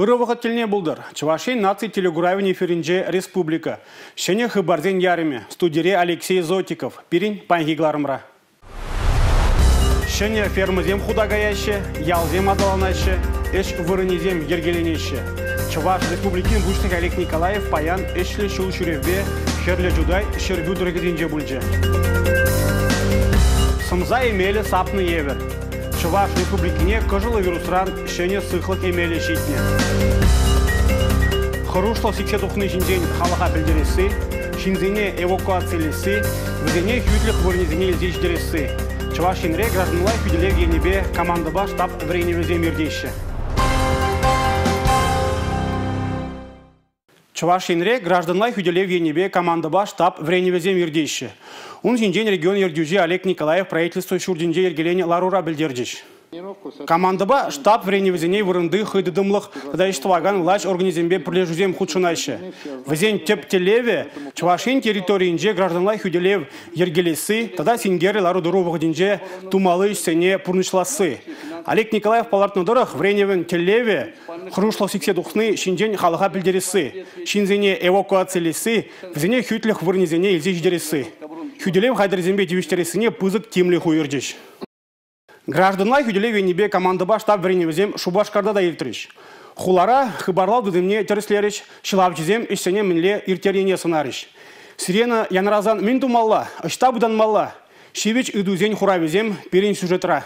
Ырӑ вӑхӑт тӗлне пултӑр. Чӑваш Ен наци телекуравӗн эфирӗнче республика. Ҫӗнӗ хыпарсен ярӑмӗ. Студире Алексей Зотиков. Пирӗн паянхи кӑларӑмра. Ҫӗнӗ фермӑсем хута каяҫҫӗ, ялсем аталанаҫҫӗ, ӗҫ вырӑнӗсем йӗркеленеҫҫӗ. Чӑваш Республикин Пуҫлӑхӗ Олег Николаев паян ӗҫлӗ ҫул ҫӳревпе Хӗрлӗ Чутай, Ҫӗрпӳ тӑрӑхӗсенче пулчӗ. Сӑмса эмелӗ сапнӑ евӗр. Чӑваш Республикине кӑшӑллӑ вирусран ҫӗнӗ сыхлӑх эмелӗ ҫитнӗ. Хӑрушлӑх сиксе тухни ҫинчен халӑха пӗлтересси, ҫынсене эвакуацилесси, вӗсене хӳтлӗх вырӑнӗсене илсе ҫитересси. Чӑваш Енре гражданла хӳтӗлев енӗпе командӑпа штаб вӗренӗвӗсем иртеҫҫӗ. Чӑваш Енре гражданла хӳтӗлев енӗпе командӑпа штаб вӗренӗвӗсем иртеҫҫӗ. Ун ҫинчен регион ертӳҫи Олег Николаев правительство ҫуртӗнче йӗркеленӗ ларура пӗлтерчӗҫ. Командӑпа штаб вӗренӗвӗсене вырӑнти хӑйтытӑмлӑх тата ӗҫ тӑвакан влаҫ органӗсемпе пӗрлешӳсем хутшӑнаҫҫӗ. Вӗсен тӗп тӗллевӗ – Чӑваш Ен территорийӗнче гражданла хӳтӗлев йӗркелесси тата синкерлӗ лару-тӑру вӑхӑтӗнче тумалли ӗҫсене пурнӑҫласси. Олег Николаев палӑртнӑ тӑрӑх, вӗренӗвӗн тӗллевӗ – хӑрушлӑх сиксе тухни ҫинчен халӑха пӗлтересси, ҫынсене эвакуацилесси, вӗсене хӳтлӗх вырӑнӗсене илсе ҫитересси. Хӳтӗлев хатӗрӗсемпе тивӗҫтерессине пысӑк тимлӗх уйӑрчӗҫ. Гражданла хӳтӗлев енӗпе командӑпа штаб вӗренӗвӗсем Шупашкарта та иртрӗҫ. Хулара хыпарлав тытӑмне тӗрӗслерӗҫ, ҫӑлавҫӑсем ӗҫсене мӗнле ирттернине сӑнарӗҫ. Сирена янрасан мӗн тумалла, ӑҫта пытанмалла? Ҫивӗч ыйтусен хуравӗсем пирӗн сюжетра.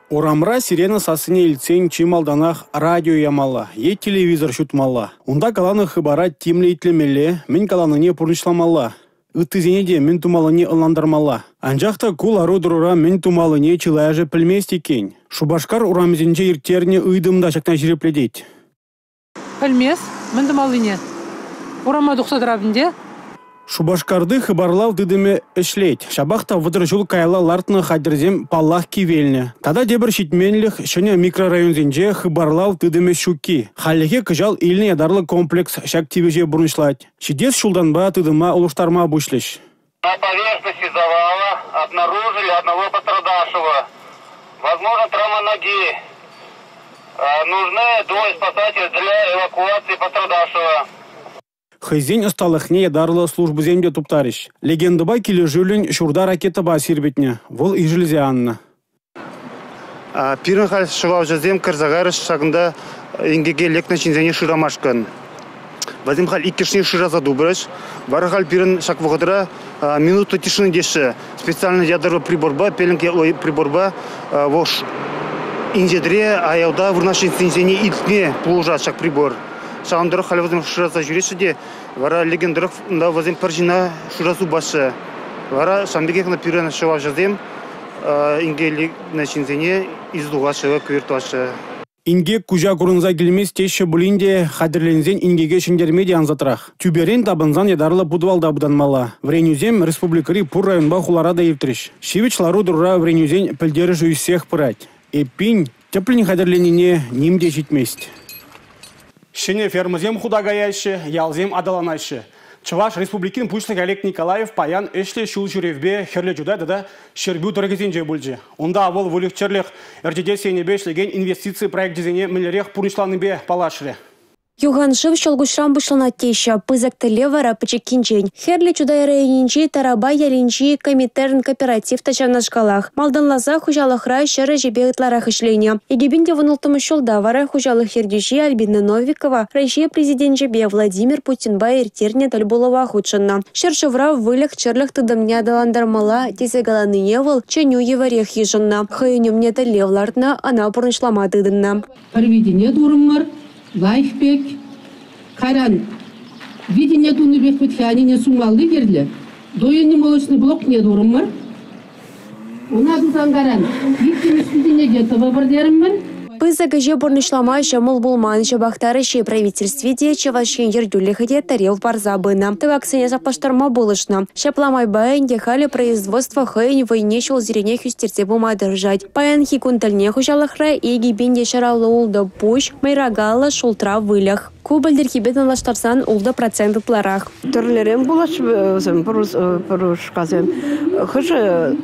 Урамра сирена сассине илтсен чи малтанах радио ямалла е телевизор ҫутмалла. Унта каланӑ хыпара тимлӗ итлемелле, мӗн каланине пурнӑҫламалла. Ыттисене те мӗн тумаллине ӑнлантармалла. Анчах та ку лару-тӑрура мӗн тумаллине чылайӑшӗ пӗлмест иккен. Шупашкар урамӗсенче ирттернӗ ыйтӑм та ҫакна ҫирӗплетет. Пӗлмес, мӗн тумаллине. Урама тухса тӑратӑп ӗнтӗ. Шупашкарти хыпарлав тытӑмӗ ӗҫлет. Ҫапах та 30 ҫул каялла лартнӑ хатӗрсем паллах кивелнӗ. Тата тепӗр ҫитменлӗх ҫӗнӗ микрорайонсенче хыпарлав тытӑмӗ ҫукки. Хальлӗхе кӑҫал илнӗ ятарлӑ комплекс ҫак тивӗҫе пурнӑҫлать. Ҫитес ҫултанпа тытӑма улӑштарма пуҫлӗҫ. На поверхности завала обнаружили одного пострадавшего. Возможно, травма ноги. Нужны двое спасателей для эвакуации пострадавшего. Хӑйсен ӑсталӑхне ятарлӑ службӑсем те туптарӗҫ. Легендӑпа килӗшӳллӗн ҫурта ракетӑпа сирпӗтнӗ, вӑл ишӗлсе аннӑ. Пирӗн халь ҫӑлавҫӑсем кӗрсе кайрӗҫ ҫакӑнта инкеке лекнӗ ҫынсене шырамашкӑн. Вӗсем халь иккӗшне шыраса тупрӗҫ. Вара халь пирӗн ҫак вӑхӑтра минута тишины теҫҫӗ. Специально ядерлӑ приборпа, пеленг приборпа вӑл инҫетре аялта вырнаҫнӑ ҫынсене илтме пулӑшать ҫак прибор. Ҫавӑн тӑрӑх халь вӗсем шыраса ҫӳреҫҫӗ те, вара лекен тӑрӑх унта вӗсем пӗр ҫынна шыраса тупаҫҫӗ. Вара ҫавӑн пекех пирӗн ҫӑлавҫӑсем инкекленнӗ ҫынсене илсе тухаҫҫӗ, эвакуироваҫҫӗ. Инкек куҫа курӑнса килмест теҫҫӗ пулин те хатӗрленсен инкеке ҫӗнтерме те ансатрах. Тӳперен тапӑнсан ятарлӑ путвалта пытанмалла. Вӗренӳсем республикӑри пур районпа хулара та иртрӗҫ. Ҫивӗч лару-тӑрура вӗренӳсен пӗлтерӗшӗ ӳссех пырать. Эппин, тӗплӗн хатӗрленнине ним те ҫитмест. Ҫӗнӗ фермӑсем хута каяҫҫӗ, ялсем аталанаҫҫӗ. Чӑваш Республикин Пуҫлӑхӗ Олег Николаев паян ӗҫлӗ ҫул ҫӳревпе Хӗрлӗ Чутай тата Ҫӗрпӳ тӑрӑхӗсенче пулчӗ. Унта вӑл выльӑх-чӗрлӗх ӗрчетес енӗпе ӗҫлекен инвестици проекчӗсене мӗнлерех пурнӑҫланипе паллашрӗ. Юхан шыв ҫӑлкуҫран пуҫланать теҫҫӗ. Пысӑк тӗллев вара пӗчӗккинчен. Хӗрлӗ Чутай районӗнчи Тарапа ялӗнчи Коминтерн кооператив та ҫавнашкалах. Малтанласа хуҫалӑхра ҫӗр ӗҫӗпе ытларах ӗҫленӗ. 2016 ҫулта вара хуҫалӑх ертӳҫи Альбина Новикова Раҫҫей Президенчӗпе Владимир Путинпа ирттернӗ тӗл пулӑва хутшӑннӑ. Ҫӗршывра выльӑх-чӗрлӗх тытӑмне аталантармалла тесе каланине вӑл чӗнӳ евӗрех йышӑннӑ. Хӑйӗн умне тӗллев лартнӑ, ӑна пурнӑҫлама тытӑннӑ. Пӗр витене турӑмӑр, лайӑх пек. Кайран витене тунӑ пек вӗт-ха ӗнене сумалли кирлӗ. Доильный молочный блокне турӑмӑр. Ӑна тусан кайран иккӗмӗш витене те тӑвӑпӑр терӗмӗр. Пысӑк ӗҫе пурнӑҫлама ҫӑмӑл пулман. Ҫапах та Раҫҫей Правительстви те, Чӑваш Ен ертӳлӗхӗ те тӗрев парса пынӑ. Тӑкаксене саплаштарма пулӑшнӑ. Ҫапла майпа ӗнтӗ халӗ производство хӑйӗн вӑйне ҫулсеренех ӳстерсе пыма тӑрӑшать. Паянхи кун тӗлне хуҫалӑхра 2156 пуҫ мӑйракаллӑ шултра выльӑх. Ку пӗлтӗрхипе танлаштарсан 6% ытларах. Тӗрлӗрен пулаҫҫӗ вӗсем, пӑрушкасем. Хӑшӗ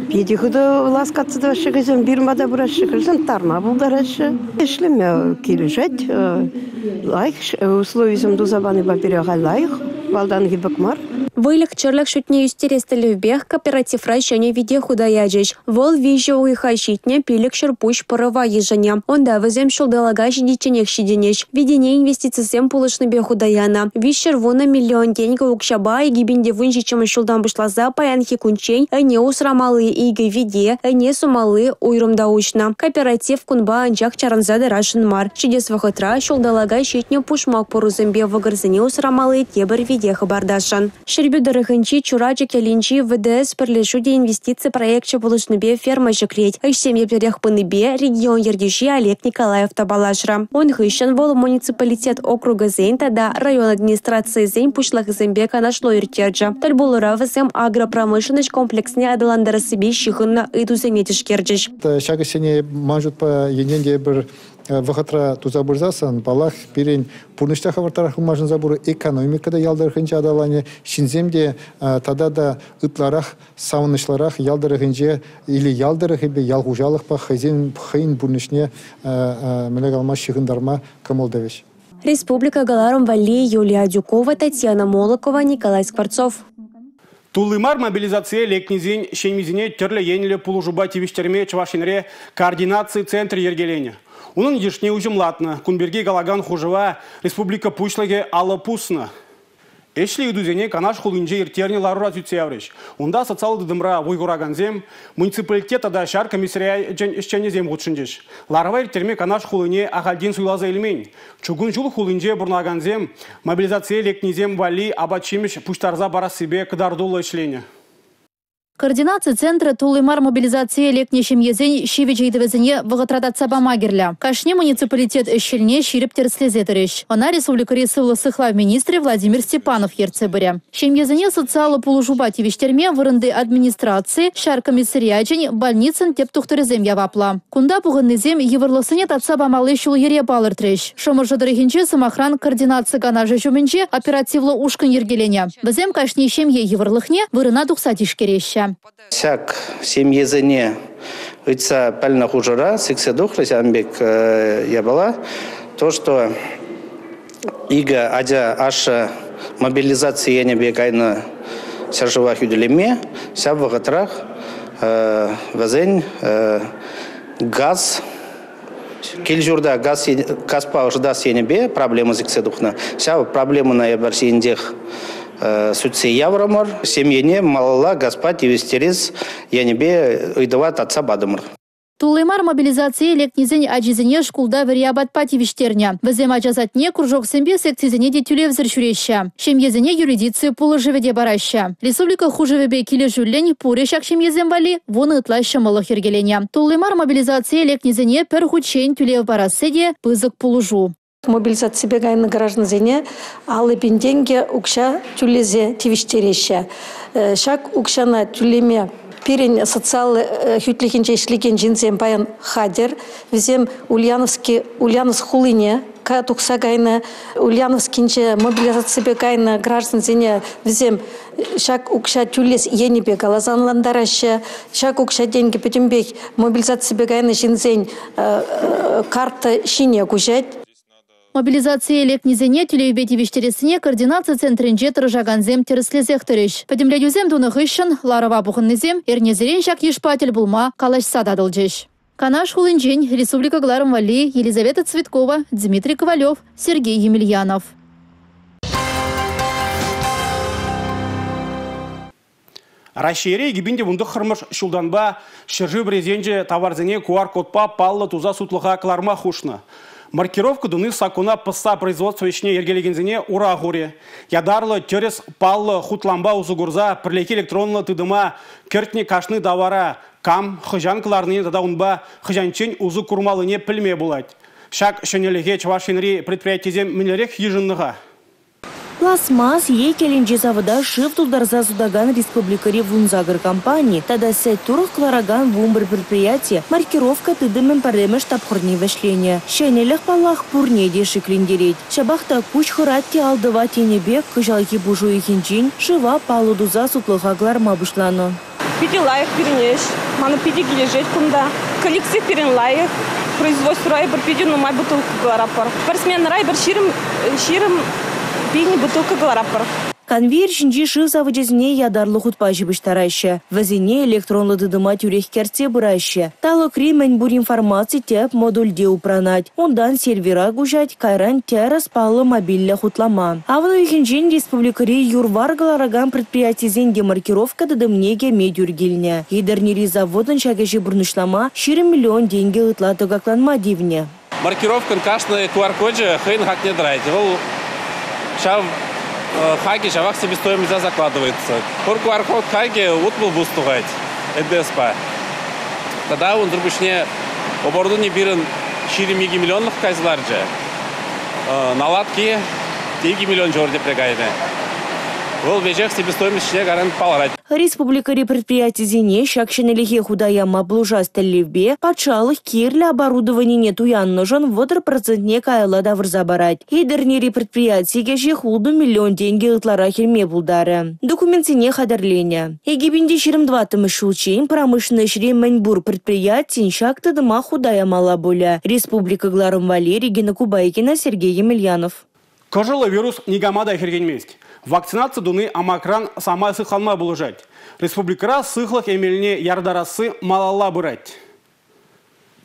питӗ хытӑ ласкатса тӑраҫҫӗ, хӑйсем фирма та пыраҫҫӗ, хӑйсем тарма пултараҫҫӗ. Ӗҫлеме килӗшет. Лайӑх условисем туса панипе пире халь лайӑх, малтанхи пек мар. Выльӑх-чӗрлӗх шутне ӳстерес тӗллевпех кооперативра ҫӗнӗ вите хута ячӗҫ. Вӑл 3 уйӑха ҫитнӗ 500 пуҫ пӑрӑва йышӑнӗ. Унта вӗсем ҫулталӑка ҫитичченех ҫитӗнӗҫ. Витене инвестицисем пулӑшнипе хута янӑ. 310 миллион тенкӗ укҫапа 2017-мӗш ҫултан пуҫласа паянхи кунччен ӗне усрамалли 2 вите, ӗне сумалли уйрӑм та уҫнӑ. Кооператив кунпа анчах чарӑнса тӑрасшӑн мар. Ҫитес вӑхӑтра ҫулталӑка ҫитнӗ пушмак пӑрусемпе вӑкӑрсене усрамалли тепӗр вите хӑпартасшӑн. Ҫӗрпӳ тӑрӑхӗнчи Чурачӑк ялӗнчи ВДС пӗрлешӳ те инвестици проекчӗ пулӑшнипе ферма ҫӗклет. Ӗҫсем еплерех пынипе регион ертӳҫи Олег Николаев та паллашрӗ. Ун хыҫҫӑн вӑл муниципалитет округӗсен тата район администрацийӗсен пуҫлӑхӗсемпе канашлу ирттерчӗ. Тӗл пулура вӗсем агропромышленноҫ комплексне аталантарассипе ҫыхӑннӑ ыйтусене тишкерчӗҫ. Ҫак ӗҫсене ман шутпа енчен те эпир вӑхӑтра туса пырсассӑн, паллах, пирӗн пурнӑҫ та хӑвӑртрах ылмашӑнса пырӗ, экономика та ял тӑрӑхӗнче аталанӗ, ҫынсем те тата та ытларах савӑнӑҫлӑрах ял тӑрӑхӗнче или ял тӑрӑхӗпе, ял хуҫалӑхпа хӑйсен хӑйӗн пурнӑҫне мӗнле калама ҫыхӑнтарма кӑмӑл тӑвӗҫ. Республика кӑларӑм валли Юлия Адюкова, Татьяна Молокова, Николай Скворцов. Тулли мар мобилизацие лекнисен ҫемйисене тӗрлӗ енлӗ пулӑшупа тивӗҫтерме Чӑваш Енре координаци центрӗ йӗркеленӗ. Унӑн йышне уҫӑмлатнӑ. Кун пирки калакан хушӑва республика Пуҫлӑхӗ алӑ пуснӑ. Ӗҫлӗ ыйтусене Канаш хулинче ирттернӗ ларура сӳтсе яврӗҫ. Унта социаллӑ тытӑмра вӑй хуракансем, муниципалитет тата ҫар комиссариачӗн ӗҫченӗсем хутшӑнчӗҫ. Ларӑва ирттерме Канаш хулине ахальтен суйласа илмен. Чукун ҫул хулинче пурӑнакансем мобилизацие лекнисем валли апат-ҫимӗҫ пуҫтарса парассипе кӑтартуллӑ ӗҫленӗ. Координаци центрӗ тулли мар мобилизацие лекнӗ ҫемьесен ҫивӗч ыйтӑвӗсене вӑхӑтра татса пама кирлӗ. Кашни муниципалитет ӗҫ-хӗлне ҫирӗп тӗрӗслесе тӑрӗҫ. Ӑна республикӑри сывлӑх сыхлав министрӗ Владимир Степанов ертсе пырӗ. Ҫемьесене социаллӑ пулӑшупа тивӗҫтерме вырӑнти администраци, ҫар комиссариачӗн, больницӑн тӗп тухтӑрӗсем яваплӑ. Кунта пухӑннисем йывӑрлӑхсене татса памалли ҫул-йӗре палӑртрӗҫ. Шӑмӑршӑ тӑрӑхӗнче, сӑмахран, координаци канашӗ ҫумӗнче оперативлӑ ушкӑн йӗркеленӗ. Вӗсем кашни ҫемье йывӑрлӑхне вырӑна тухса тишкереҫҫӗ. Ҫак ҫемьесене ыйтса пӗлнӗ хушӑра сиксе тухрӗ ҫавӑн пек япала, то, что икӗ ача ашшӗ мобилизаци енӗпе кайнӑ ҫӗршыва хӳтӗлеме, ҫав вӑхӑтрах вӗсен газ кил-ҫурта газпа ӑшӑтас енӗпе проблема сиксе тухнӑ. Ҫав проблемӑна эпир ҫийӗнчех сӳтсе яврӑмӑр. Ҫемьене малалла газпа тивӗҫтерес енӗпе ыйтӑва татса патӑмӑр. Тулли мар мобилизацие лекнисен ачисене шкулта вӗри апатпа тивӗҫтернӗ. Вӗсем ача садне, кружоксемпе секцисене те тӳлевсӗр ҫӳреҫҫӗ. Ҫемьесене юридици пулӑшӑвӗ те параҫҫӗ. Республика хушӑвӗпе килӗшӳллӗн пурӗ ҫак ҫемьесем валли 10 ытла ҫӑмӑллӑх йӗркеленӗ. Тулли мар мобилизацие лекнисене пӗр хутчен тӳлев парасси те пысӑк пулӑшу. Мобилизаципе кайнӑ граждансене 50 000 тенкӗ укҫа тӳлесе тивӗҫтереҫҫӗ. Ҫак укҫана тӳлеме пирӗн социаллӑ хӳтлӗхӗнче ӗҫлекен ҫынсем паян хатӗр. Вӗсем Ульяновск хулине тухса кайнӑ. Ульяновскинче мобилизаципе кайнӑ граждансене вӗсем ҫак укҫа тӳлес енӗпе каласа ӑнлантараҫҫӗ. Ҫак укҫа-тенкӗ пӗтӗмпех мобилизаципе кайнӑ ҫынсен карта ҫине куҫать. Мобилизацие лекнисене тӳлевпе тивӗҫтерессине координаци центрӗнче тӑрӑшакансем тӗрӗслесех тӑрӗҫ. Пӗтӗмлетӳсем тунӑ хыҫҫӑн ларӑва пухӑннисем эрнесерен ҫак йышпа тӗл пулма калаҫса татӑлчӗҫ. Канаш хулинчен республика кӑларӑм валли Елизавета Цветкова, Дмитрий Ковалев, Сергей Емельянов. Раҫҫейре 2019-мӗш ҫултанпа ҫӗршыв президенчӗ таварсене QR-кодпа паллӑ туса сутлӑха кӑларма хушнӑ. Маркировка туни саккуна пӑсса производство ӗҫне йӗркелекенсене ура хурӗ. Ятарлӑ тӗрӗс паллӑ хутлампа усӑ курса пӗрлехи электронлӑ тытӑма кӗртнӗ кашни тавара кам, хӑҫан кӑларнине тата унпа хӑҫанччен усӑ курмаллине пӗлме пулать. Ҫак ҫӗнӗлӗхе Чӑваш Енри предприятисем мӗнлерех йышӑннӑ-ха? Пластмасс е кӗленче савӑта шыв тултарса сутакан республикӑри 18 компани тата сӗт турӑх кӑларакан 11 предприяти маркировка тытӑмӗн пӗрремӗш тапхӑрне вӗҫленӗ. Ҫӗнӗлӗх, паллах, пурне те шиклентерет. Ҫапах та куҫ хӑрать те ал тӑвать тенӗ пек кӑҫалхи пуш уйӑхӗнчен шыва паллӑ туса сутлӑха кӑларма пуҫланӑ. Питӗ лайӑх пирӗн ӗҫ. Мана питӗ килӗшет кунта. Коллектив пирӗн лайӑх. Производствӑра эпир питӗ нумай бутылка кӑларатпӑр. Пӗр сменӑра эпир 20 пин бутылка кӑларатпӑр. Конвейер ҫинчи шыв савӑчӗсене ятарлӑ хутпа ҫыпӑҫтараҫҫӗ. Вӗсене электронлӑ тытӑма тӳрех кӗртсе пыраҫҫӗ. Талӑкри мӗн пур информаци тӗп модульте упранать. Унтан сервера куҫать, кайран тӗрӗс паллӑ мобильлӗ хутлама. Авӑн уйӑхӗнчен республикӑри юр-вар кӑларакан предприятисен те маркировка тытӑмне кӗме тӳр килнӗ. Етӗрнери заводӑн ҫак ӗҫе пурнӑҫлама 20 миллион тенкӗ ытла тӑкакланма тивнӗ. Маркировкӑн кашни QR-кочӗ хӑйӗн хакне тӑрать. Вӑл ҫав хакӗ ҫавах себестоимость закладывается. Пур QR-код хакӗ 60 пус тухать НДСпа. Тата унсӑр пуҫне оборудовани пирӗн 22 миллионлӑх кайса ларчӗ. Наладки 2 миллион ҫурӑ тепре кайрӗ. Вӑл веҫех себестоимость ҫине кайран палӑрать. Республикӑри предприятисене ҫак ҫӗнӗлӗхе хута яма пулӑшас тӗллевпе патшалӑх кирлӗ оборудованине туяннӑшӑн 30 процентне каялла тавӑрса парать. Етӗрнери предприяти кӗҫех 6 миллион тенкӗ ытларах илме пултарӗ. Документсене хатӗрленӗ. 2024-мӗш ҫулччен промышленноҫри мӗн пур предприятин ҫак тытӑма хута ямалла пулӗ. Республика кӑларӑм валли Регина Кубайкина, Сергей Емельянов. Кӑшӑллӑ вирус никама та хӗрхенмест. Вакцинаци туни амакран самай сыхланма пулӑшать. Республикӑра сыхлӑх эмелне яртарасси малалла пырать.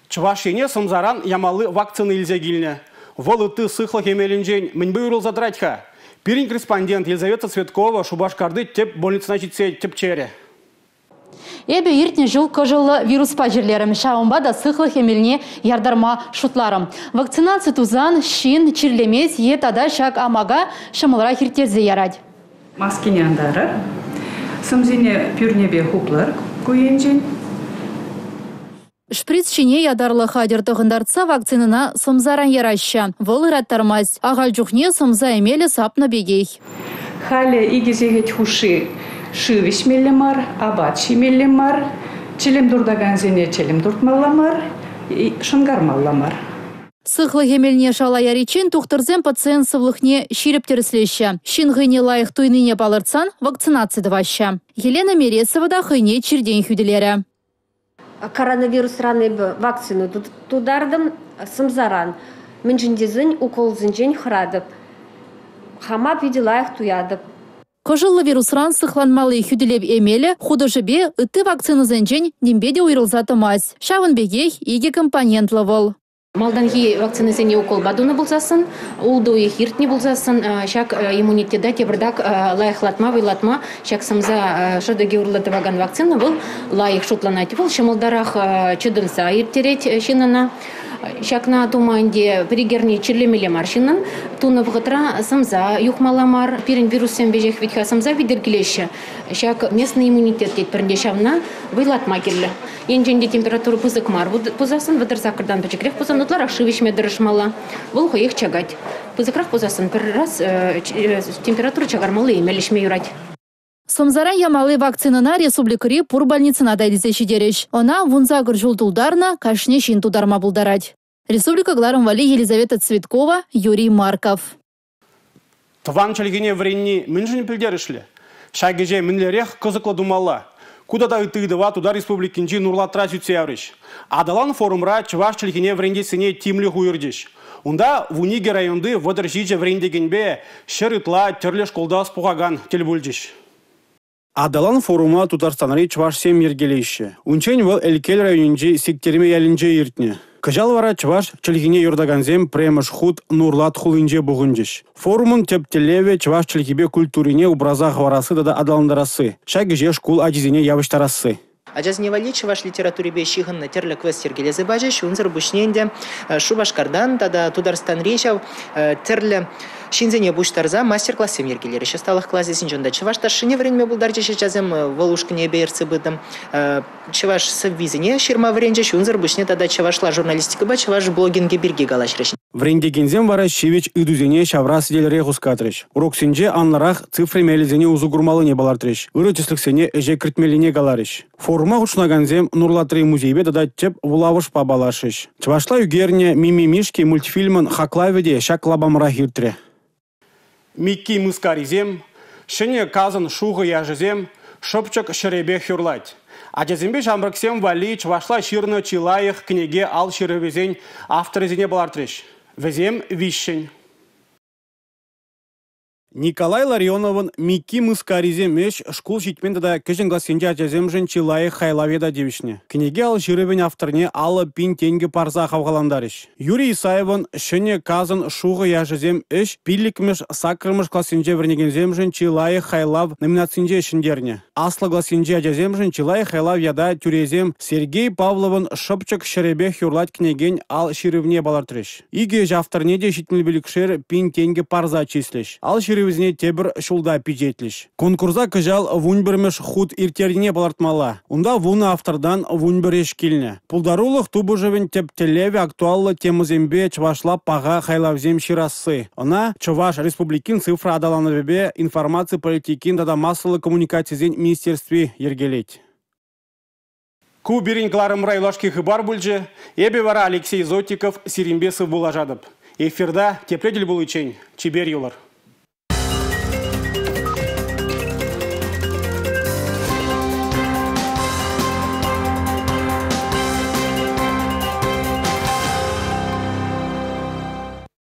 Чӑваш Ене сӑмсаран ямалли вакцина илсе килнӗ. Вӑл ытти сыхлӑх эмелӗнчен мӗнпе уйрӑлса тӑрать-ха? Пирӗн корреспондент Елизавета Цветкова Шупашкарти тӗп больницӑна ҫитсе тӗпчерӗ. Эпӗ иртнӗ ҫул кӑшӑллӑ вируспа чирлерӗм. Ҫавӑнпа та сыхлӑх эмелне яртарма шутларӑм. Вакцинаци тусан ҫын чирлемест е тата ҫак амака ҫӑмӑлрах ирттерсе ярать. Маскине антарӑр, сӑмсине пӳрнепе хуплӑр ку енчен. Шприц ҫине ятарлӑ хатӗр тӑхӑнтартса вакцинӑна сӑмсаран яраҫҫӗ. Вӑл ыраттармасть. Ахаль чухне сӑмса эмелӗ сапнӑ пекех. Халӗ 2 сехет хушши шыв ӗҫмелле мар, апат ҫимелле мар, чӗлӗм туртакансене чӗлӗм туртмалла мар, шӑнкармалла мар. Сыхлӑх эмелне шала яриччен тухтӑрсем пациент сывлӑхне ҫирӗп тӗрӗслеҫҫӗ. Ҫын хӑйне лайӑх туйнине палӑртсан вакцинаци тӑваҫҫӗ. Елена Мересова та хӑйне чиртен хӳтӗлерӗ. Коронавирусран эпӗ вакцина тутартӑм, сӑмсаран. Мӗншӗн тесен уколсенчен хӑратӑп. Хама питӗ лайӑх туятӑп. Кӑшӑллӑ вирусран сыхланмалли хӳтӗлев эмелӗ хутӑшӗпе ытти вакцинӑсенчен нимпе те уйрӑлса тӑмасть. Ҫавӑн пекех 2 компонентлӑ вӑл. Малтанхи вакцинӑсене уколпа тунӑ пулсассӑн, 6 уйӑх иртнӗ пулсассӑн ҫак иммунитета тепӗртак лайӑхлатма, вӑйлатма ҫак сӑмса шӑтӑкӗ урлӑ тӑвакан вакцина вӑл лайӑх шутланать. Вӑл ҫӑмӑлтарах чӑтӑнса ирттерет ҫыннӑна. Ҫакна тума ӗнтӗ пӗр-икӗ чирлемелле мар ҫыннӑн. Тунӑ вӑхӑтра сӑмса юхмалла мар. Пирӗн вируссем веҫех вӗт-ха сӑмса витӗр килеҫҫӗ. Ҫак местный иммунитет тетпӗр ӗнтӗ, ҫавна вӑйлатма кирлӗ. Енчен те температура пысӑк мар пулсассӑн, 38-тан пӗчӗкрех пулсан ытларах шыв ӗҫме тӑрӑшмалла. Вӑл хӑех чакать. Пысӑкрах пулсассӑн пӗр раз температура чакармалли эмел ӗҫме юрать. Сӑмсаран ямалли вакцинӑна республикӑри пур больницӑна та илсе ҫитерӗҫ. Ӑна 18 ҫул тултарнӑ кашни ҫын тутарма пултарать. Республика кӑларӑм валли Елизавета Цветкова, Юрий Марков. Тӑван чӗлхене вӗренни мӗншӗн пӗлтерӗшлӗ? Ҫак ӗҫе мӗнлерех кӑсӑклӑ тумалла? Ку тата ытти ыйтӑва Тутар Республикинчи Нурлатра сӳтсе яврӗҫ. Аталан форумра чӑваш чӗлхине вӗрентессине тимлӗх уйӑрчӗҫ. Унта 12 районти 37 вӗрентекенпе 100 ытла тӗрлӗ шкулта ӑс пухакан тӗл пулчӗҫ. Аталан форума Тутарстанри чӑвашсем йӗркелеҫҫӗ. Унччен вӑл Элкел районӗнчи Сиктерме ялӗнче иртнӗ. Кӑҫал вара чӑваш чӗлхине юратакансем пӗрремӗш хут Нурлат хулинче пухӑнчӗҫ. Форумӑн тӗп тӗллевӗ – чӑваш чӗлхипе культурине упраса хӑварасси тата аталантарасси, ҫак ӗҫе шкул ачисене явӑҫтарасси. Ачасене валли чӑваш литературипе ҫыхӑннӑ тӗрлӗ квест йӗркелесе пачӗҫ. Унсӑр пуҫне ӗнтӗ Шупашкартан тата Тутарстанри ҫав тӗрлӗ ҫынсене пуҫтарса мастер-классем йӗркелерӗҫ. Ӑсталӑх класӗсенче унта чӑваш ташшине вӗренме пултарчӗҫ ачасем, вӑл ушкӑнне эпӗ ертсе пытӑм. Чӑваш сӑввисене ҫырма вӗренчӗҫ, унсӑр пуҫне тата чӑвашла журналистикӑпа чӑваш блогингӗ пирки калаҫрӗҫ. Вӗрентекенсем вара ҫивӗч ыйтусене ҫавра сӗтелре хускатрӗҫ. Уроксенче анлӑрах цифра мелӗсене усӑ курмаллине палӑртрӗҫ, ырӑ тӗслӗхсене ӗҫе кӗртмеллине каларӗҫ. Форума хутшӑнакансем Нурлатри музейпе тата тӗп вулавӑшпа паллашрӗҫ. Чӑвашла ӳкернӗ «Мимимишки» мультфильмӑн хаклавӗ те ҫак лапамрах иртрӗ. Микки мыскарисем, ҫӗнӗ касӑн шухӑ яшӗсем, шӑпчӑк ҫӗрӗпех юрлать. Ачасемпе ҫамрӑксем валли чӑвашла ҫырнӑ чи лайӑх кӗнеке ал ҫырӑвӗсен авторӗсене палӑртрӗҫ. Вӗсем виҫҫӗн. Николай Ларионовӑн «Микки мыскарисем» ӗҫ шкул ҫитмен тата кӗҫӗн классенчи ачасемшӗн чи лайӑх хайлав ята тивӗҫнӗ. Кӗнеке ал ҫырӑвӗн авторне 50 000 тенкӗ парса хавхалантарӗҫ. Юрий Исаевӑн «Ҫӗнӗ касӑн шухӑ яшӗсем» ӗҫ 5-мӗш, 8-мӗш классенче вӗренекенсемшӗн чи лайӑх хайлав номинацинче ҫӗнтернӗ. Аслӑ классенчи ачасемшӗн чи лайӑх хайлав ята тӳресем Сергей Павловӑн «Шӑпчӑк ҫӗрӗпех юрлать» кӗнекен ал ҫырӑвне палӑртрӗҫ. Икӗ ӗҫ авторне те 75 000 тенкӗ парса чыслӗҫ. Ал ҫырӑвӗсене тепӗр ҫулта пичетлӗҫ. Конкурса кӑҫал 11-мӗш хут ирттернине палӑртмалла. Унта 10 автортан 11 ӗҫ килнӗ. Пултарулӑх тупӑшӑвӗн тӗп тӗллевӗ актуаллӑ темӑсемпе чӑвашла паха хайлавсем ҫырасси. Ӑна Чӑваш Республикин цифра аталанӑвӗпе информаци политикин тата массӑллӑ коммуникацисен министерстви йӗркелет. Ку пирӗн кӑларӑмра юлашки хыпар пулчӗ. Эпӗ вара Алексей Зотиков сирӗнпе сывпуллашатӑп. Эфирта тепре тӗл пуличчен чипер юлӑр.